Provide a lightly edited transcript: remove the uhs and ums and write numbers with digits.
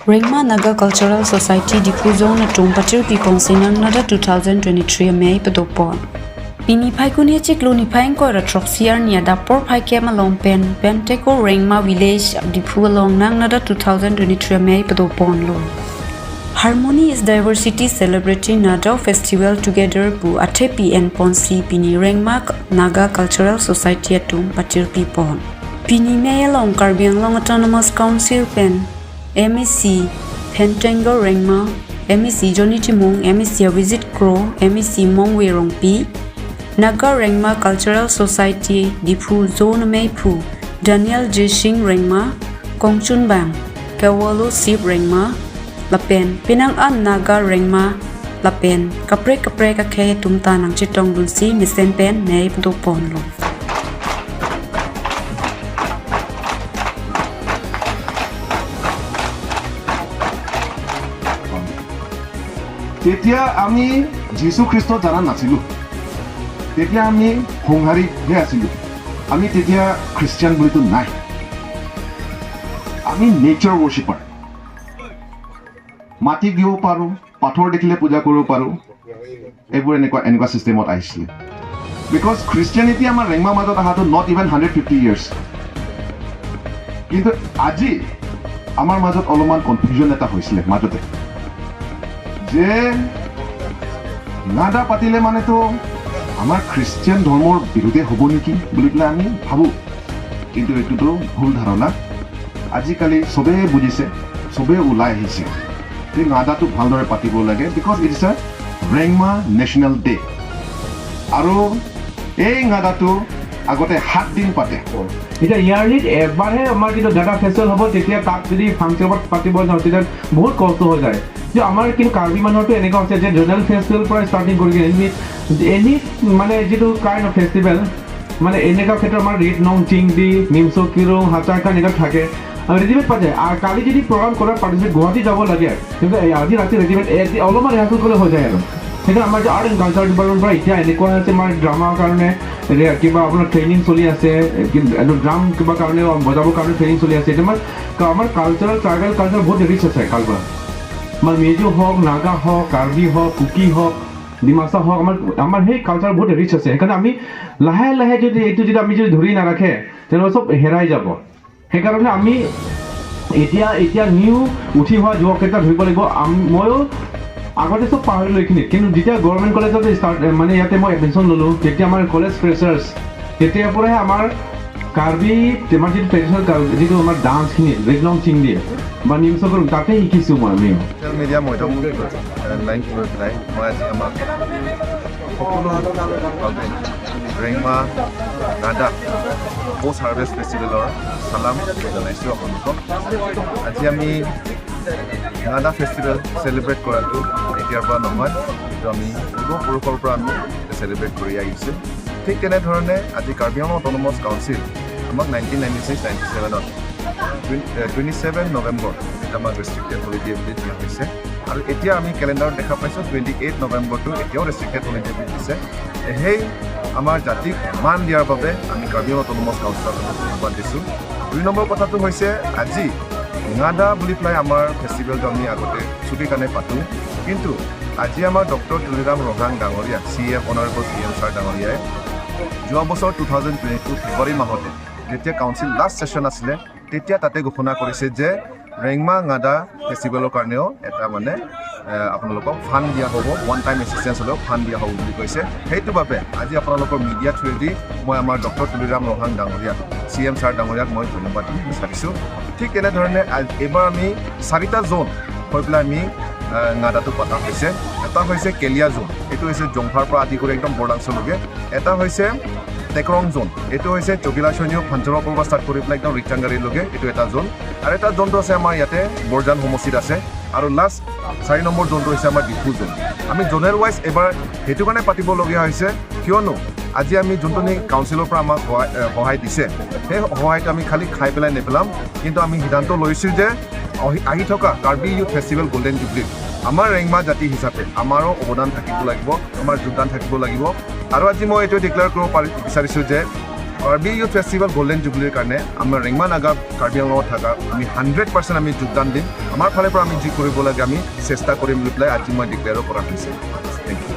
Rengma Naga Cultural Society Diphu Zone atum patir pi pon si nang nada 2023 mei padopon. Pini phai kuni chiklu ni phai ko ra trok siar nia da por phai ke ma long pen pen te ko Rengma village Diphu long nang nada 2023 mei padopon lo. Harmony is diversity, celebrating Nada festival together bu athepi and ponsi pini Rengma Naga Cultural Society atum patir pi pon. Pini me long Karbi Anglong Autonomous Council pen MEC Pentengo Rengma, MEC Johnny Timung, MEC Visit Crow, MEC Mongwe Rongpi, Naga Rengma Cultural Society Diphu Zone Mei Phu Daniel Jishing Rengma, Kongchun Bang Kawalo Sip Rengma, Lapen Pinang An Naga Rengma Lapen Kapre Kapre ka khe tumta nang chitong dun si misen pen nei du pon lo. তেতিয়া আমি যীশু খ্ৰীষ্ট জনা নাছিলোঁ, তেতিয়া আমি সংহাৰীহে আছিলোঁ। আমি তেতিয়া খ্ৰীষ্টিয়ান বুলিতো নাই, আমি নেচাৰ ৱৰ্শ্বিপাৰ। মাটিক দিব পাৰোঁ, পাথৰ দেখিলে পূজা কৰিব পাৰোঁ, এইবোৰ এনেকুৱা এনেকুৱা ছিষ্টেমত আহিছিলে। Because Christianity আমাৰ ৰেংমা মাজত অহাটো not even 150 years। কিন্তু আজি আমাৰ মাজত অলপমান কনফিউজন এটা হৈছিলে মাজতে যে নাদা পাতিলে মানেতো আমাৰ খ্ৰীষ্টিয়ান ধৰ্মৰ বিৰুদ্ধে হ'ব নেকি বুলি পেলাই আমি ভাবোঁ। কিন্তু এইটোতো ভুল ধাৰণা। আজিকালি চবেই বুজিছে, চবেই ওলাই আহিছে যে নাদাটো ভালদৰে পাতিব লাগে, because it is a Rengma national day। আৰু এই নাদাটো আগতে 7 দিন পাতে। এতিয়া ইয়াৰলিত এবাৰহে আমাৰ কিন্তু নাদা ফেষ্টিভেল হ'ব। তেতিয়া তাত যদি ফাংচনত পাতিব যাওঁ, তেতিয়া বহুত কষ্ট হৈ যায়। যে আমাৰ কিন্তু কাৰ্বি মানুহৰটো এনেকুৱা হৈছে যে জেনেৰেল ফেষ্টিভেল পৰা ষ্টাৰ্টিং কৰি কিনে এনি মানে যিটো কাইণ্ড অফ ফেষ্টিভেল, মানে এনেকুৱা ক্ষেত্ৰত আমাৰ ৰিট নং চিংদি, নিমচ কিৰুং, হাচাকা এনেকুৱা থাকে আৰু ৰেডিমেড পাতে। আৰু কালি যদি প্ৰগ্ৰাম কৰাৰ পাৰ্টিচিপেট গুৱাহাটী যাব লাগে, কিন্তু এই আজি ৰাতি ৰেডিমেড অলপমান ৰিহাৰ্চেল কৰিলে হৈ যায়। আৰু সেইকাৰণে আমাৰ যে আৰ্ট এণ্ড কালচাৰ ডিপাৰ্টমেণ্টৰ পৰা এতিয়া এনেকুৱা হৈছে, আমাৰ ড্ৰামাৰ কাৰণে এতিয়া কিবা আপোনাৰ ট্ৰেইনিং চলি আছে, ড্ৰাম কিবা কাৰণে বজাবৰ কাৰণে ট্ৰেইনিং চলি আছে। এতিয়া আমাৰ কালচাৰেল, ট্ৰাইবেল কালচাৰ বহুত ৰিচ আছে। কালচাৰ আমাৰ মিজো হওক, নাগা হওক, কাৰ্বি হওক, কুকি হওক, ডিমাচা হওক, আমাৰ সেই কালচাৰ বহুত ৰিচ আছে। সেইকাৰণে আমি লাহে লাহে যদি এইটো যদি আমি যদি ধৰি নাৰাখে, তেনেহ'লে চব হেৰাই যাব। সেইকাৰণে আমি এতিয়া এতিয়া নিউ উঠি হোৱা যুৱককেইটা ধৰিব লাগিব। ময়ো আগতে চব পাহৰিলোঁ এইখিনিত। কিন্তু যেতিয়া গভৰ্ণমেণ্ট কলেজত ষ্টাৰ্ট, মানে ইয়াতে মই এডমিশ্যন ল'লোঁ, তেতিয়া আমাৰ কলেজ ফ্ৰেচাৰ্ছ, তেতিয়াৰ পৰাহে আমাৰ কাৰ্বি, আমাৰ যিটো ট্ৰেডিশ্যনেল যিটো আমাৰ ডান্সখিনি ৰেগলং চিংদি বা নিমচকৰুং, তাতে শিকিছোঁ মই আমিও। ছ'চিয়েল মিডিয়া মাধ্যম লাইন লৈ পেলাই মই আজি আমাক সকলো বাবে ৰেংমা নাদা পষ্ট হাৰ্ভেষ্ট ফেষ্টিভেলৰ চালাম জনাইছোঁ আপোনালোকক। আজি আমি নাদা ফেষ্টিভেল চেলিব্ৰেট কৰাটো এতিয়াৰ পৰা নহয়, এইটো আমি পূৰ্বপুৰুষৰ পৰা আমি চেলিব্ৰেট কৰি আহিছোঁ। ঠিক তেনেধৰণে আজি কাৰ্বি আংলং অট'নমাছ কাউন্সিল আমাক 1996 97ত 27 নৱেম্বৰ এটা আমাক ৰেষ্ট্ৰিক্টেড হলিডে বুলি দিয়া হৈছে। আৰু এতিয়া আমি কেলেণ্ডাৰত দেখা পাইছোঁ, 28 নৱেম্বৰটো এতিয়াও ৰেষ্ট্ৰিক্টেড হলিডে বুলি দিছে। সেই আমাৰ জাতিক মান দিয়াৰ বাবে আমি কাৰ্বি আংলং অট'নমাছ কাউন্সিলক আমি ধন্যবাদ দিছোঁ। 2 নম্বৰ কথাটো হৈছে, আজি নাদা বুলি পেলাই আমাৰ ফেষ্টিভেলটো আমি আগতে ছুটিৰ কাৰণে পাতোঁ। কিন্তু আজি আমাৰ ডক্টৰ তুলিৰাম ৰংহাং ডাঙৰীয়া, CM, honourable CM sir ডাঙৰীয়াই যোৱা বছৰ 2022 ফেব্ৰুৱাৰী মাহতে যেতিয়া কাউন্সিল লাষ্ট ছেশ্যন আছিলে, তেতিয়া তাতে ঘোষণা কৰিছে যে ৰেংমা নাদা ফেষ্টিভেলৰ কাৰণেও এটা মানে আপোনালোকক ফাণ্ড দিয়া হ'ব, ওৱান টাইম এছিষ্টেঞ্চ হ'লেও ফাণ্ড দিয়া হ'ব বুলি কৈছে। সেইটো বাবে আজি আপোনালোকৰ মিডিয়া থ্ৰুৱেদি মই আমাৰ ডক্টৰ তুলিৰাম ৰংহাং ডাঙৰীয়াক, চি এম ছাৰ ডাঙৰীয়াক মই ধন্যবাদ দিব বিচাৰিছোঁ। ঠিক তেনেধৰণে এইবাৰ আমি চাৰিটা জ'ন হৈ পেলাই আমি নাদাটো পতা হৈছে। এটা হৈছে কেলিয়া জ'ন, এইটো হৈছে জংফাৰ পৰা আদি কৰি একদম বৰলাংচলৈকে। এটা হৈছে টেকৰং জ'ন, এইটো হৈছে চকিলা সৈন্য ফাঞ্চৰৰ পৰা ষ্টাৰ্ট কৰি পেলাই একদম ৰিচাংগাৰীলৈকে, এইটো এটা জ'ন। আৰু এটা জ'নটো আছে আমাৰ ইয়াতে বৰজান সমষ্টিত আছে। আৰু লাষ্ট 4 নম্বৰ জ'নটো হৈছে আমাৰ ডিফু জ'ন। আমি জ'নেল ৱাইজ এইবাৰ সেইটো কাৰণে পাতিবলগীয়া হৈছে, কিয়নো আজি আমি যোনটো নেকি কাউন্সিলৰ পৰা আমাক সহায় দিছে, সেই সহায়টো আমি খালি খাই পেলাই নেপেলাম। কিন্তু আমি সিদ্ধান্ত লৈছোঁ যে আহি থকা কাৰ্বি ইউথ ফেষ্টিভেল গল্ডেন জুবলিত আমাৰ ৰেংমা জাতি হিচাপে আমাৰো অৱদান থাকিব লাগিব, আমাৰ যোগদান থাকিব লাগিব। আৰু আজি মই এইটোৱে ডিক্লেয়াৰ কৰিব পাৰি বিচাৰিছোঁ যে কাৰ্বি ইউথ ফেষ্টিভেল গল্ডেন জুবলিৰ কাৰণে আমাৰ ৰেংমা নাগা কাৰ্বি আংলঙত থকা আমি 100% আমি যোগদান দিম। আমাৰ ফালৰ পৰা আমি যি কৰিব লাগে, আমি চেষ্টা কৰিম বুলি পেলাই আজি মই ডিক্লেয়াৰো কৰা হৈছে। Thank U.